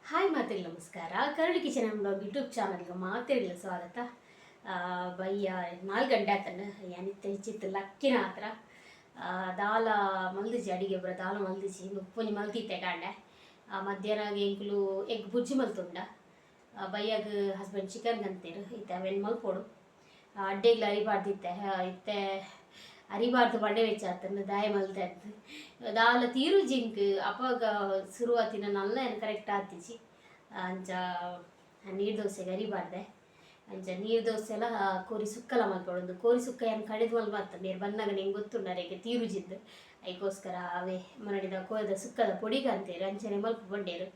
Hi ಮಾತೆರ್ಲ ನಮಸ್ಕಾರ. ಕರುಳಿ kitchen blog YouTube ಚಾನಲ್ಗೆ ಮಾತೆರ್ಲ ಸ್ವಾಗತ. ಬಯ್ಯ 4 ಗಂಟೆ ಆತನ ಯಾನಿತ್ತೆ ಚಿತ್ತ ಲಕ್ಕಿನ ಹತ್ರ ದಾಲ ಮಲ್ದಿಜಿ, ಅಡಿಗೆ ಬರ ದಾಲ ಮಲ್ದಿಜಿ, ಉಪ್ಪುಂಜಿ ಮಲ್ತಿತ್ತೆ ಕಾಂಡೆ. ಮಧ್ಯಾಹ್ನ ಎಂಕುಲು ಎಗ್ ಬುಜ್ಜಿ ಮಲ್ತುಂಡ. ಬಯ್ಯಾಗ ಹಸ್ಬೆಂಡ್ ಚಿಕನ್ ಕಂತೇರು, ಇತ್ತೆ ಅವೇನು ಮಲ್ಪೊಡು. ಅಡ್ಡೆಗ್ಲ ಅರಿಬಾರ್ದಿತ್ತೆ, ಇತ್ತೆ ಅರಿಬಾರ್ದು ಬಂಡೆ ವೆಚ್ಚಾತನ ದಾಯ ಮಲ್ತೆ ದಾಲ ತೀರು ಜಿಂಕ್ ಅಪಗ ಶುರುವಾತಿನ ನಲ್ಲ ಏನು ಕರೆಕ್ಟ್ ಆತಿಜಿ. ಅಂಚ ನೀರು ದೋಸೆಗೆ ಅರಿಬಾರ್ದೆ. ಅಂಚ ನೀರು ದೋಸೆ ಎಲ್ಲ ಕೋರಿ ಸುಕ್ಕಲ ಮಲ್ಪೊಡು. ಒಂದು ಕೋರಿ ಸುಕ್ಕ ಏನು ಕಡೆದು ಮಲ್ಪ ಬರ್ತದೆ ನೀರು ಬಂದಾಗ ನಿಂಗೆ ಗೊತ್ತುಂಡು ಅರೆಗೆ ತೀರುಜಿದ್ದು. ಐಕೋಸ್ಕರ ಅವೇ ಮರಡಿದ ಕೋರಿದ ಸುಕ್ಕದ ಪೊಡಿಗೆ ಅಂತೀರು, ಅಂಚನೆ ಮಲ್ಪ ಬಂಡೇರು.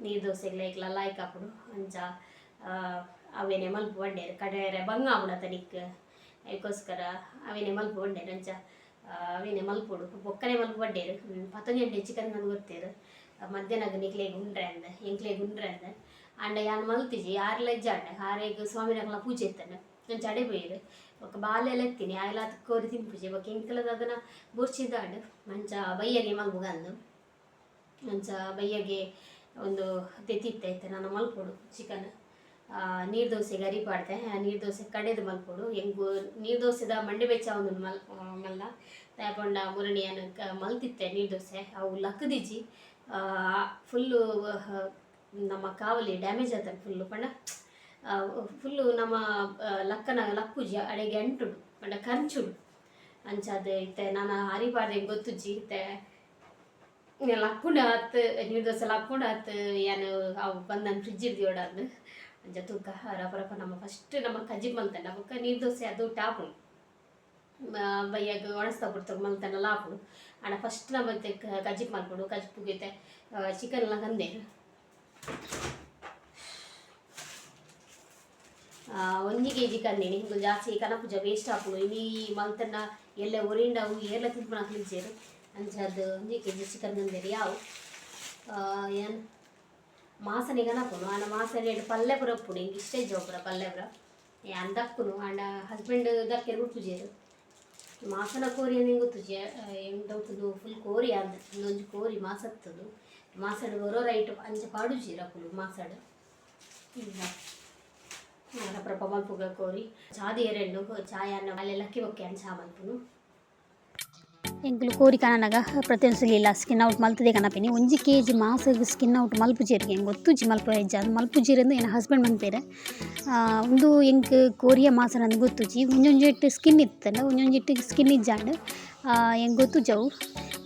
ನೀರು ದೋಸೆಗೆ ಲೈಕ್ಲ ಲಾಯ್ಕ್ ಆಪುಡು. ಅಂಚ ಅವೇನೆ ಮಲ್ಪ ಬಂಡೇರು ಕಡೆರೆ ಬಂಗ ಆಪುಡತ ನಿಕ್, ಐಕೋಸ್ಕರ ಅವೇನೆ ಮಲ್ಪ ಬಂಡೇರು. ಅಂಚ ಅವೇನೆ ಮಲ್ಪೊಡು, ಬೊಕ್ಕನೆ ಮಲ್ಪ ಬಂಡೇರು. ಪತ್ತೊಂಜೆಂಟೆ ಚಿಕನ್ ನಂಗೆ ಗೊತ್ತೇರು. ಮಧ್ಯಾಹ್ನಗ ನಿಕ್ಲೆಗ್ ಉಂಡ್ರೆ ಅಂದ, ಎಂಕ್ಲೆಗ್ ಉಂಡ್ರೆ ಅಂದ. ಅಂಡ ಯಾನ್ ಮಲ್ತಿಜಿ, ಆರ್ಲ ಇಜ್ಜಾಂಡ ಆರೆಗ್ ಸ್ವಾಮಿನಕ್ಲ ಪೂಜೆ ಇತ್ತನ, ಅಂಚ ಅಡೆ ಪೋಯೆರ್. ಬೊಕ್ಕ ಬಾಲೆಲ ಎತ್ತೀನಿ ಆಯ್ಲಾತ್ ಕೋರಿ ತಿನ್ಪುಜಿ. ಬೊಕ್ಕ ಎಂಕಲದ ಅದನ್ನ ಬೊರ್ಚಿದಾಂಡ್. ಅಂಚ ಬಯ್ಯಗೆ ಮಲ್ಪುಗಂದು. ಅಂಚ ಬಯ್ಯಗೆ ಒಂದು ತೆತ್ತಿತ್ತೆ ಇತ್ತೆ ನಾನು ಮಲ್ಪೊಡು ಚಿಕನ್. ನೀರು ದೋಸೆಗೆ ಅರಿ ಪಾಡ್ದೆ, ನೀರು ದೋಸೆ ಕಡೆದು ಮಲ್ಪೊಡು. ಎಂಗು ನೀರು ದೋಸೆದ ಮಂಡೆ ಬೆಚ್ಚ ಒಂದು ಮಲ್ ಮಲ್ಲ ದಾಯೆಪಂಡ ಮುರಣಿಯನ್ ಮಲ್ತಿತ್ತೆ ನೀರು ದೋಸೆ, ಅವು ಲಕ್ಕದಿಜ್ಜಿ. ಫುಲ್ಲು ನಮ್ಮ ಕಾವಲಿ ಡ್ಯಾಮೇಜ್ ಆತನ ಫುಲ್ಲು. ಪಂಡ ಫುಲ್ಲು ನಮ್ಮ ಲಕ್ಕನ ಲಕ್ಕುಜಿ, ಅಡೆಗೆ ಅಂಟುಡು, ಪಂಡ ಕಂಚುಡು. ಅಂಚಾದ ಇತ್ತೆ ನಾನು ಅರಿ ಪಾಡ್ದೆ ಗೊತ್ತುಜ್ಜಿ. ಇತ್ತೆ ಲಕ್ಕುಂಡ ಆತ್, ನೀರು ದೋಸೆ ಲಕ್ಕುಂಡ ಆತ್. ಯಾನು ಅವು ಬಂದನ್ ಫ್ರಿಜ್ ಇರ್ದಿಯೋಡಂದು. ಅಂಚ ತೂಕ ರಪ ರಪ ನಮ್ಮ ಫಸ್ಟ್ ನಮ್ಮ ಕಜ್ಜಿ ಮಲ್ತಂಡ ಬೊಕ್ಕ ನೀರು ದೋಸೆ ಅದು ಟಾಪುಂಡು. ಬಯ್ಯಾಗ ಒಣಸ್ತಾ ಬಿಡ್ತಾರೆ ಮಲ್ತಂಡಲ ಆಪುಂಡು. ಆಂಡ ಫಸ್ಟ್ ನಮ್ಮ ಕಜ್ಜಿಪ್ ಮಲ್ಪೊಡು. ಕಜ್ಜಿಪ್ಪುಗೆ ಇತ್ತೆ ಚಿಕನ್ ಎಲ್ಲ ಕಂದೇರು. 1 ಕೆಜಿ ಕಂದಿನಿ, ಹಿಂಗೆ ಜಾಸ್ತಿ ಕನಪುಜ, ವೇಸ್ಟ್ ಆಪುಂಡು. ಇನಿ ಮಲ್ತಂಡ ಎಲ್ಲೆ ಒರಿಂಡ ಅವು ಏರ್ಲ ತಿನ್ಪುನ ಇಜ್ಜೆರ್. ಅಂಚಾದ್ 1 ಕೆಜಿ ಚಿಕನ್ ಕಂದೇರು ಯಾವು. ಏನ್ ಮಾಸನೆ ಕನಪುನು. ಆಂಡ ಮಾಸನೆ ಪಲ್ಯ ಪೂರ ಉಪ್ಪುಂಡು, ಎಂಕ್ ಇಷ್ಟ ಇಜ್ಜಿ ಪೂರ ಪಲ್ಯ ಪೂರ ಯಾನ್ ದಕ್ಕುನು. ಆಂಡ ಹಸ್ಬೆಂಡ್ ದಕ್ಕೆರೆ ಬುಡ್ಪುಜೆರ್. ಮಾಸನ ಕೋರಿ ಅಂದ್ ಗೊತ್ತುಜಿ, ಎಂಕ್ ಫುಲ್ ಕೋರಿ ಅಂದ್. ಒಂಜಿ ಕೋರಿ ಮಾಸತ್ತದು ಮಾಸಡ್ ಒರೋ ರೈಟ್ ಅಂಚ ಪಾಡುಜಿ ಅಕುಲು ಮಾಸಡ್. ರಪ ರಪ ಮಲ್ಪುಗ ಕೋರಿ ಚಾದಿ ಎರೆಂಡು ಚಾಯ ಅನ್ನ ಲಕ್ಕಿ ಬೊಕ್ಕೆ ಅನ್ನ ಚಾ ಮಲ್ಪುನು. ಎಂಕುಲು ಕೋರಿ ಕನನಗ ಪ್ರತಿಯೊಂದು ಇಲ್ಲ ಸ್ಕಿನ್ ಔಟ್ ಮಲ್ತದೆ ಕನಪಿನಿ. 1 ಕೆಜಿ ಮಾಸಗ್ ಸ್ಕಿನ್ ಔಟ್ ಮಲ್ಪುಜೆರ್, ಎಂಕ್ ಗೊತ್ತುಜಿ ಮಲ್ಪ ಇಜ್ಜ ಅದು ಮಲ್ಪುಜೆರ್ ಅಂದ್ ಎನ್ನ ಹಸ್ಬೆಂಡ್ ಮನ್ಪೆರ್. ಉಂದು ಎಂಕ್ ಕೋರಿಯ ಮಾಸನಂದ್ ಗೊತ್ತುಜಿ. ಒಂಜೊಂಜೆಟ್ ಸ್ಕಿನ್ ಇತ್ತಂಡ ಒಂಜೊಂಜೆಟ್ ಸ್ಕಿನ್ ಇಜ್ಜಾಂಡ್, ಎಂಕ್ ಗೊತ್ತುಜಿ ಅವು.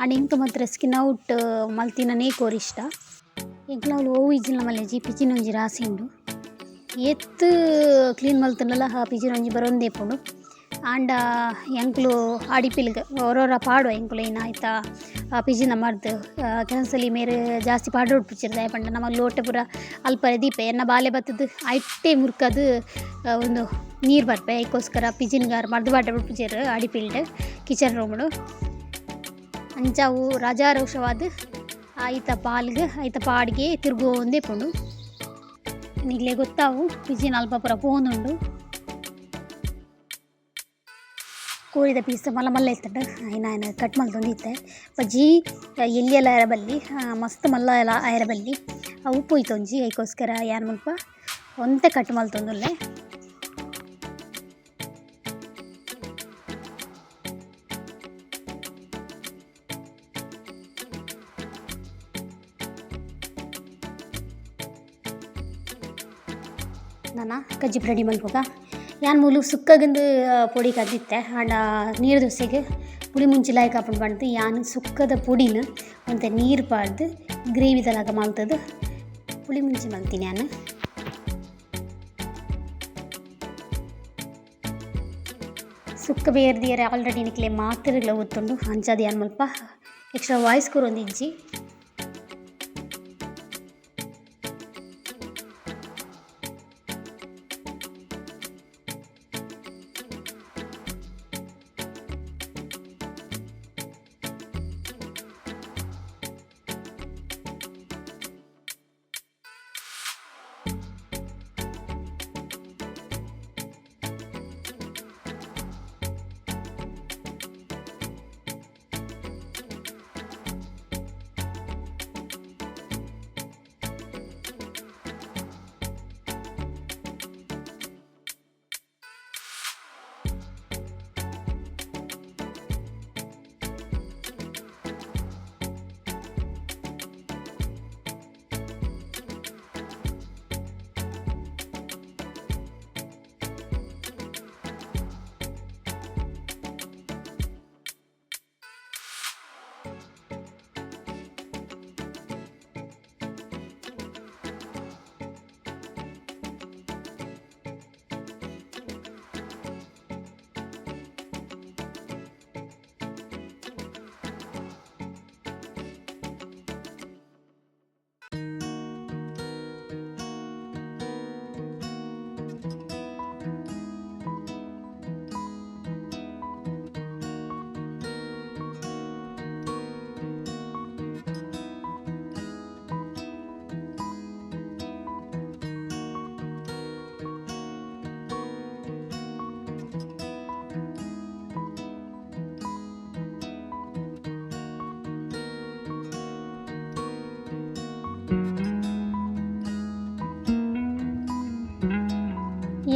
ಆಂಡ ಎಂಕ್ ಮಾತ್ರ ಸ್ಕಿನ್ ಔಟ್ ಮಲ್ತಿನನೇ ಕೋರಿ ಇಷ್ಟ. ಎಂಕ್ಲ ಅವ್ಲು ಒವು ಇಜ್ಜಿಂಡ ಮಲ್ಲೆಜಿ ಪಿಜಿನ್ ಒಂಜಿ ರಾಸಿ ಉಂಡು. ಏತ್ ಕ್ಲೀನ್ ಮಲ್ತುಂಡಲ ಆ ಪಿಜಿನ್ ಒಂಜಿ ಬರೊಂದೇ ಇಪ್ಪುಂಡು. ಆಂಡ ಎಂಕುಲು ಆಡಿಪಿಲ್ಗ್ ಒರೊರ ಪಾಡುವ ಎಂಕುಲು ಐನ ಐತ ಪಿಜಿನ ಮರ್ದ್. ಕೆಲಸಲಿ ಮೇರ್ ಜಾಸ್ತಿ ಪಾಡೊಡ್ಪುಜೆರ್, ದಾಯೆ ಪಂಡ ನಮ ಲೋಟೆ ಪೂರ ಅಲ್ಪರೆ ದೀಪೆ. ಎನ್ನ ಬಾಲೆ ಬತ್ತುದು ಐಟೆ ಮುರ್ಕದ್ ಉಂದು ನೀರು ಬರ್ಪೆ. ಐಕೋಸ್ಕರ ಪಿಜಿನ್ಗಾರ್ ಮರ್ದ್ ಪಾಡ್ರೆ ಬುಡ್ಪುಜೆರ್ ಆಡಿಪಿಲ್ಡ್ ಕಿಚನ್ ರೂಮುಡು. ಅಂಚ ಅವು ರಜಾರೋಷವಾದ್ ಐತ ಪಾಲ್ಗ್ ಐತ ಪಾಡ್ಗೆ ತಿರ್ಗೋಂದೇ ಇಪ್ಪುಂಡು. ನಿಕ್ಲೆಗ್ ಗೊತ್ತಾವು ಪಿಜಿನ್ ಅಲ್ಪ ಪೂರ ಪೋವೊಂದುಂಡು. ಕೋರಿದ ಪೀಸ್ ಮಲ್ಲ ಮಲ್ಲ ಇತ್ತುಂಡು, ಐನ್ ಆಯನ್ ಕಟ್ ಮಲ್ತೊಂದಿತ್ತೆ. ಬಜಿ ಎಲ್ಯೆಲ ಆಯೆರೆ ಬಲ್ಲಿ, ಮಸ್ತ್ ಮಲ್ಲ ಎಲ್ಲ ಆಯೆರೆ ಬಲ್ಲಿ, ಉಪ್ಪು ಒಂಜಿ. ಐಕೋಸ್ಕರ ಯಾನ್ ಮುಲ್ಪ ಒಂತೆ ಕಟ್ ಮಲ್ತೊಂದುಲ್ಲೆ. ನನ ಕಜ್ಜಿಪ್ ರೆಡಿ ಮಲ್ಪುಗ. ಯಾನ್ ಮೂಲು ಸುಕ್ಕಗಂದು ಪೊಡಿ ಕದ್ದಿತ್ತೆ. ಆಂಡ ನೀರು ದೋಸೆಗೆ ಪುಳಿ ಮುಂಚಿ ಲಾಯ್ಕ್ ಆಪುಂಡು ಪಂಡ್ದ್ ಯಾನ್ ಸುಕ್ಕದ ಪೊಡಿನ ಒಂತೆ ನೀರು ಪಾಡ್ದ್ ಗ್ರೇವಿದ ಲಾಕ ಮಲ್ತುದು ಪುಳಿ ಮುಂಚಿ ಮಲ್ತಿನಿ ಯಾನ್. ಸುಕ್ಕ ಬೇರ್ದಿಯರೆ ಆಲ್ರೆಡಿ ನಿಕ್ಲೆ ಮಾತೆರೆಗ್ಲ ಗೊತ್ತುಂಡು. ಅಂಚಾದ್ ಯಾನ್ ಮುಲ್ಪ ಎಕ್ಸ್ಟ್ರಾ ವಾಯ್ಸ್ ಕೊರೊಂದಿಜ್ಜಿ.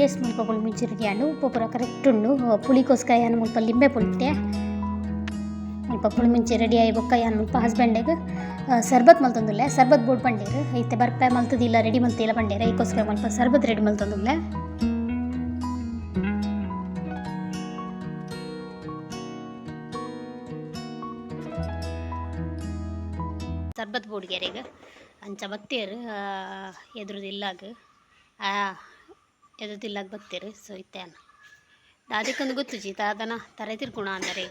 ಜಸ್ಟ್ ಮುಲ್ಪ ಪುಳಿ ರೆಡಿ ಆಂಡ್. ಉಪ್ಪು ಪೂರ ಕರೆಕ್ಟ್ ಉಂಡು. ಪುಳಿಕೋಸ್ಕರ ಯಾನ್ ಮುಲ್ಪ ಲಿಂಬೆ ಪುಳಿತೆ. ಮುಲ್ಪ ಪುಳಿಮುಂಚಿ ರೆಡಿ ಆಯಿ ಬೊಕ್ಕ ಯಾನ್ ಮುಲ್ಪ ಹಸ್ಬೆಂಡ್ಗ್ ಸರ್ಬತ್ ಮಲ್ತೊಂದುಲ್ಲೆ. ಸರ್ಬತ್ ಬೋಡು ಪಂಡೇರು. ಇತ್ತೆ ಬರ್ಪೆ ಮಲ್ತುದಿಲ್ಲ ರೆಡಿ ಮಲ್ತಿಲ್ಲ ಪಂಡೇರು. ಐಕೋಸ್ಕರ ಮುಲ್ಪ ಸರ್ಬತ್ ರೆಡಿ ಮಲ್ತೊಂದುಲ್ಲೆ. ಸರ್ಬತ್ ಬೋಡ್ಗೆರೆಗ್ ಅಂಚ ಬತ್ತೇರು ಎದುರುದಿಲ್ಲಾಗ್ ಎದುರುದಿಲ್ಲಾಗ್ ಬತ್ತೇರು. ಸೊ ಇತ್ತೆ ದಾದೆಕೊಂದು ಗೊತ್ತುಜಿ ದಾದನ ತರೆ ತಿರ್ಗುಣ ಅಂದರೆ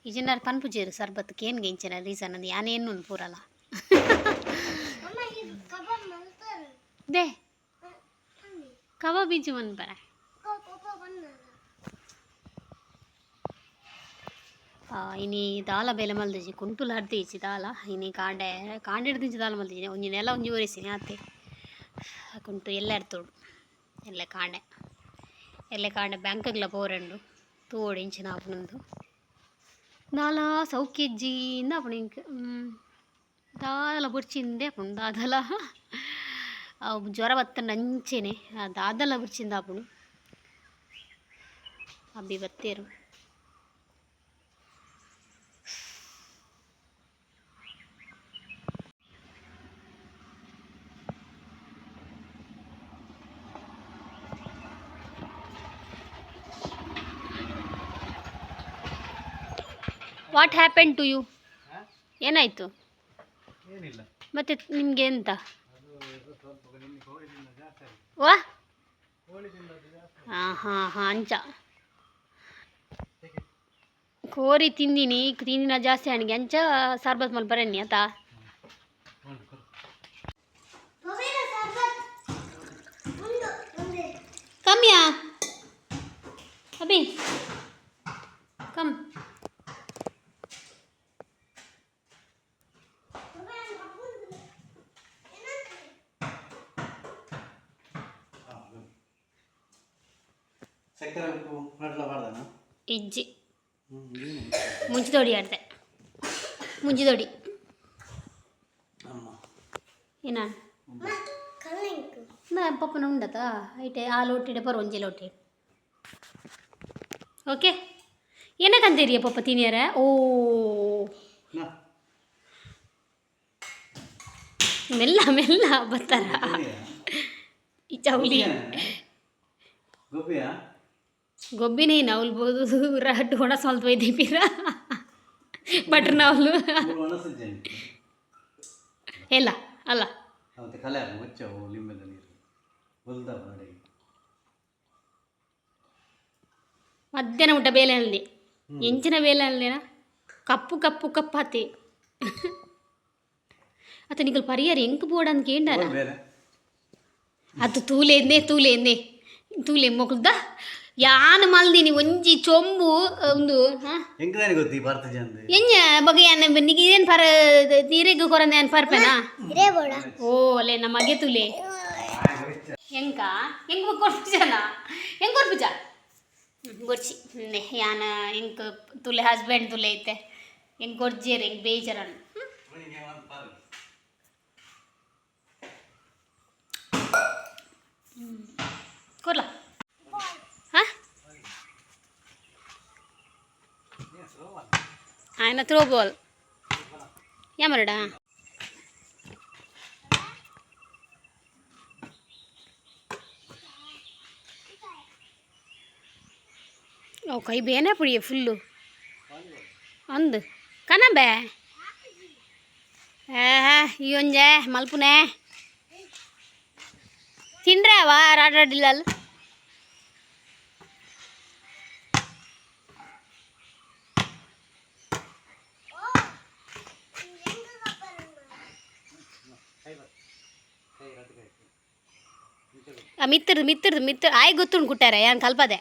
ಇಜಿನಾರ್ ಪನ್ಪುಜೆರ್ ಸರ್ಬತ್ ಕೇನ್ಗೆ ಇಂಚಿನ ರೀಸನ್ ಅಂದ್ ಯಾನ್ ಎನ್ನುನು ಪೂರಲ. ದೆ ಕಬಾಬ್ ಇಂಚಿ ಮನ್ಪರೆ. ಇನಿ ದಾಲ ಬೇಲೆ ಮಲ್ದಿಜಿ, ಕುಂಟುಲ ಅರ್ದಿಜಿ ದಾಲ. ಇನಿ ಕಾಂಡೆ ಕಾಂಡೆ ಹಿಡ್ದಿಂಚಿ ದಾಲ ಮಲ್ದಿಜಿ. ಒಂಜಿ ನೆಲ ಒಂಜಿ ಒರೆಸಿನಿ ಆತೆ. ಕುಂಟು ಎಲ್ಲ ಎರ್ತೋಡು ಎಲ್ಲ ಕಾಂಡೆ ಎಲ್ಲ ಕಾಂಡೆ ಬ್ಯಾಂಕ್ಗ್ಲ ಪೋರೆಂಡು ತೂವೊಡು ಇಂಚಿನ ಆಪುನಂದು. ದಾಲ ಸೌಖ್ಯಜ್ಜಿಂದ ಆಪುಂಡು ಎಂಕ್. ದಾಲ ಬೊರ್ಚಿಂದೆ ಆಪುಂಡು ದಾದಲ. ಅವು ಜ್ವರ ಬತ್ತಂಡ ಅಂಚೆನೆ ದಾದಲ ಬೊರ್ಚಿಂದ ಆಪುಂಡು. ಅಬ್ಬಿ ಬತ್ತೇರು. What happen to you? ಏನಾಯಿತು? ಏನಿಲ್ಲ. ಮತ್ತೆ ನಿಮಗೆ ಎಂತ? ಅದು ಸ್ವಲ್ಪ ನಿನ್ನೆ ಕೋಳಿ ತಿಂದ ಜಾಸ್ತಿ ಆಗಿದೆ. ವಾ. ಕೋಳಿ ತಿಂದದ್ದು ಜಾಸ್ತಿ. ಹಾಂ ಹಾಂ ಹಾಂ, ಅಂಚ ಕೋರಿ ತಿಂದಿನಿ ತಿಂದಿನ ಜಾಸ್ತಿ ಅಣಿಗೆ ಅಂಚ ಸರ್ಬತ್ ಮಲ್ಪ ಬನ್ನಿ ಆತಾ. ಕಮ್ಮಿಯಾ ಅಭಿ, ಕಮ್. ಸಕ್ಕರೆ ಉಪ್ಪು ನಡ್ಲ ಬಾರ್ದನ? ಇಜ್ಜಿ. ಮುಂಚಿದೋಡಿ ಆಡ್ದೆ ಮುಂಚಿದೋಡಿ. ಅಮ್ಮ. ಏನ ನಾ ಪಪ್ಪನ ಉಂಡತ ಐಟೆ ಆ ಲೋಟಿಡೆ ಬರೋ ಒಂಜಿ ಲೋಟಿ. Okay, ಏನಕ್ಕಂತೀರಿ papa ತಿನ್ನಿಯರ? ಓ. ನಾ. ಮೆಲ್ಲ ಮೆಲ್ಲ ಬರ್ತಾರ ಈ ಚೌಲಿ. ಗೋಪಿಯಾ? ಗೊಬ್ಬಿನೇ ನವಲ್ಬೋದು ರಡ್ಡು ಒಣ ಸ್ವಲ್ಪ ಒಯ್ದೀಪಿರ ಬಟ್ರ್ ನವಲು. ಒಣಸಿದ್ದೇನೆ. ಎಲ್ಲ ಅಲ್ಲ. ಮತ್ತೆ ಕಲೆ ಮುಚ್ಚವು ಲಿಂಬೆದ ನೀರು ಬಲ್ದ ಮಾಡಿ. ಮಧ್ಯಾಹ್ನ ಊಟ ಬೇಲೆ ಅಲ್ಲಿ ಎಂಚಿನ ಬೇಲೆ ಅಲ್ಲೇನ ಕಪ್ಪು ಕಪ್ಪು ಕಪ್ಪಾತಿ ಅತ ನಿಕಲ್ ಪರಿಯರ್ ಎಂಕ್ ಬೋಡ ಅಂತ ಕೇಂಡಾರ. ಬೇರೆ. ಅದು ತೂಲೆಂದೆ ತೂಲೆಂದೆ ತೂಲೆ ಮೊಕಲ್ದ ಯಾನ್ ಮಲ್ದಿನಿ ಒಂಜಿ ಚೊಂಬು ಒಂದು ಹಾಂ. ಎಂಕ್ ಗೊತ್ತಿ ಭಾರತ ಜನ. ಎಂಜ ಬಗೆ ಯಾನ್ ನಿಗೆ ಇದೇನು ಪರ ನೀರೆಗ್ ಕೊರಂದೆ ಯಾನ್ ಪರ್ಪೆನಾ? ಓ ಅಲ್ಲೇ ನಮ್ಮ ಮಗೆ ತುಲೆ ಎಂಕ ಎಂಕ್ ಕೊರ್ಪುಜನ ಎಂಕ್ ಕೊರ್ಪುಜ ಬೊರ್ಚಿ ಯಾನ ಎಂಕ್ ತುಲೆ ಹಸ್ಬೆಂಡ್ ತುಲೆ ಐತೆ ಎಂಕ್ ಕೊರ್ಜೇರ್ ಎಂಕ್ ಬೇಜಾರನ್. ಕೊರ್ಲ ಹಾಂ ఆయన త్రో బాల్ ఏమరడా? ಓ ಕೈ ಬೇನೆ ಪುಡಿಯ ಫುಲ್ಲು ಅಂದು ಕನಬೆ ಏ ಈ ಒಂಜೆ ಮಲ್ಪುನೆ ತಿಂಡ್ರೆ ಅವ ರಾಡ್ರಾಡಿಲ್ಲ. ಮಿತ್ರದು ಮಿತ್ರದು ಮಿತ್ರ ಆಯ್ ಗೊತ್ತುಂಡು ಕುಟ್ಟಾರೆ ಯಾನ್ ಕಲ್ಪದೆ.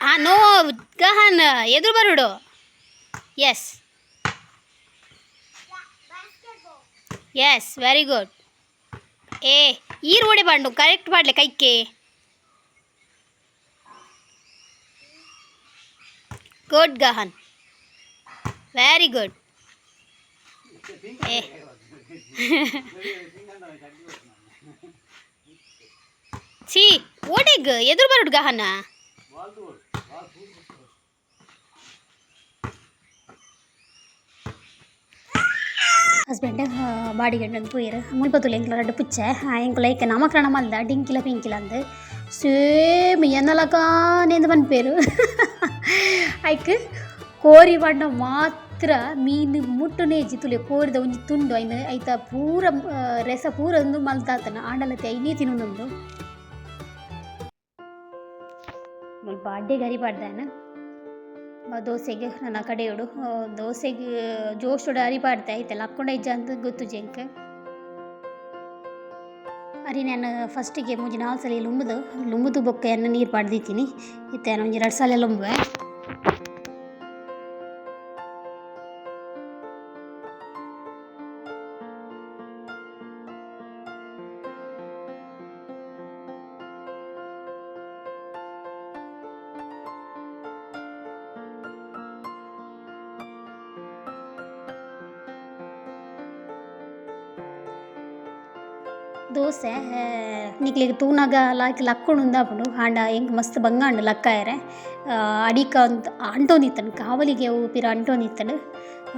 ಆ ನೋ ಗಹನ್ ಎದುರು ಬರುಡು. Yes yes, very good. ಏ ಈರ್ ಓಡೆ ಬಾಂಡು ಕರೆಕ್ಟ್ ಪಾಡ್ಲೆ ಕೈಕೆ. Good Gahan, very good. ಏ ಛೀ. ಓಡೆಗ್ ಎದುರು ಬರುಡು ಗಹನ. ಹಸ್ಬೆಂಡ್ ಬಾಡಿಗೆ ಒಂದು ಪೋಯೆರ್. ಮುಲ್ಪ ತೂಲೆ, ಎಂಕ್ಲ ರಡ್ಡ್ ಪುಚ್ಚೆ. ಎಂಕುಲು ಐಕ್ ನಾಮಕರಣ ಮಲ್ದ, ಡಿಂಕಿಲ ಪಿಂಕಿಲ ಅಂದ್. ಸೇಮ್ ಎನ್ನಲಕಾನೇಂದ್ ಪನ್ಪೇರು. ಐಕ್ ಕೋರಿ ಪಂಡ ಮಾತ್ರ ಮೀನು ಮುಟ್ಟುನೇಜಿ. ತುಲೆ, ಕೋರಿದ ಒಂಜಿ ತುಂಡು, ಐನ್ ಐತ ಪೂರ ರೆಸ ಪೂರ ಒಂದು ಮಲ್ತಾತನ ಆಂಡಲತೆ ಐನೇ ತಿನ್ನೊಂದುಂಡು. ಮುಲ್ಪ ಅಡ್ಡೆಗ್ ಅರಿ ಪಾಡ್ದಾನ ದೋಸೆಗೆ. ನನ್ನ ಕಡೆಯೋಡು ದೋಸೆಗೆ ಜೋಶೋಡು ಅರಿ ಪಾಡ್ದೆ. ಐತೆ ಲಕ್ಕೊಂಡ ಇಜ್ಜ ಅಂತ ಗೊತ್ತುಜಿ ಎಂಕ್. ಅರಿ ನಾನು ಫಸ್ಟಿಗೆ ಮೂಜಿ ನಾಲ್ ಸಲ ಲುಂಬುದು ಲುಂಬುದು ಬೊಕ್ಕ ಎನ್ನ ನೀರು ಪಾಡ್ದಿತ್ತೀನಿ. ಇತ್ತೆ ಒಂಜಿ ರಡ್ಡ್ ಸಲ ಲುಂಬುವೆ. ದೋಸೆ ನಿಕ್ಲೆಗ್ ತೂನಗ ಲಾಯ್ಕ್ ಲಕ್ಕೊಡು ಉಂದಾಪುಂಡು, ಆಂಡ ಎಂಕ್ ಮಸ್ತ್ ಬಂಗ ಆಂಡ್ ಲಕ್ಕಾಯೆರೆ. ಅಡಿಕ ಅಂಟೊಂದಿತ್ತಂಡ್ ಕಾವಲಿಗೆ, ಅವು ಪಿರ ಅಂಟೊಂದಿತ್ತಂಡ್.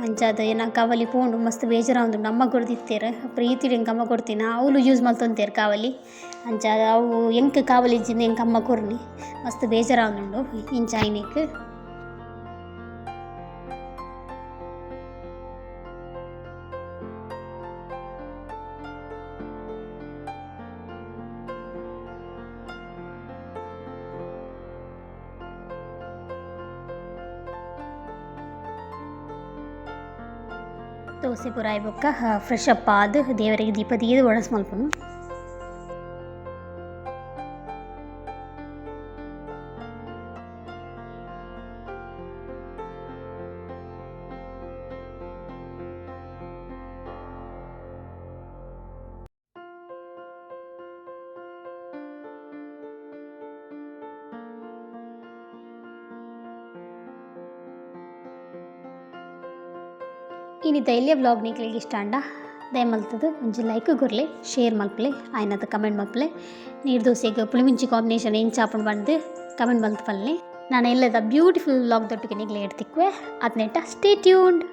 ಅಂಚಾದ್ ಎನ್ನ ಕಾವಲಿ ಪೋಂಡು, ಮಸ್ತ್ ಬೇಜಾರಾವೊಂದುಂಡು. ಅಮ್ಮ ಕೊರ್ದಿತ್ತೆರ್, ಪ್ರೀತಿಡ್ ಎಂಕ್ ಅಮ್ಮ ಕೊರ್ತಿನ. ಅವ್ಲು ಯೂಸ್ ಮಲ್ತೊಂತೆರ್ ಕಾವಲಿ. ಅಂಚಾದ್ ಅವು ಎಂಕ್ ಕಾವಲಿ ಇಜ್ಜಿಂದ್ ಎಂಕ್ ಅಮ್ಮ ಕೊರ್ನಿ. ಮಸ್ತ್ ಬೇಜಾರಾವೊಂದುಂಡು ಇಂಚ ಆಯಿನೆಕ್. ದೋಸೆ ಪೂರ ಆಯಿ ಬೊಕ್ಕ ಫ್ರೆಶ್ ಅಪ್ ಆದ್ ದೇವರಿಗೆ ದೀಪ ದೀದ್ ಒಣಸ್ ಮಲ್ಪುನು. ಇನಿತ ಎಲ್ಯ ವ್ಲಾಗ್ ನಿಕ್ಲೆಗ್ ಇಷ್ಟ ಆಂಡ ದಯಮಲ್ತುದು ಒಂಜಿ ಲೈಕ್ ಕೊರ್ಲೆ, ಶೇರ್ ಮಲ್ಪುಲೆ, ಆಯಿನತ ಕಮೆಂಟ್ ಮಲ್ಪುಲೆ. ನೀರು ದೋಸೆಗ್ ಪುಳಿಮಿಂಚಿ ಕಾಂಬಿನೇಷನ್ ಎಂಚ ಆಪುಂಡು ಪಂದ್ ಕಮೆಂಟ್ ಮಲ್ತ್ ಪನ್ಲೆ. ನಾನು ಎಲ್ಲದ ಬ್ಯೂಟಿಫುಲ್ ವ್ಲಾಗ್ ದೊಟ್ಟಿಗೆ ನಿಕ್ಲೆಗ್ ತಿಕ್ಕುವೆ. ಅತ್ನೆಟ್ಟ ಸ್ಟೇ ಟ್ಯೂನ್ಡ್.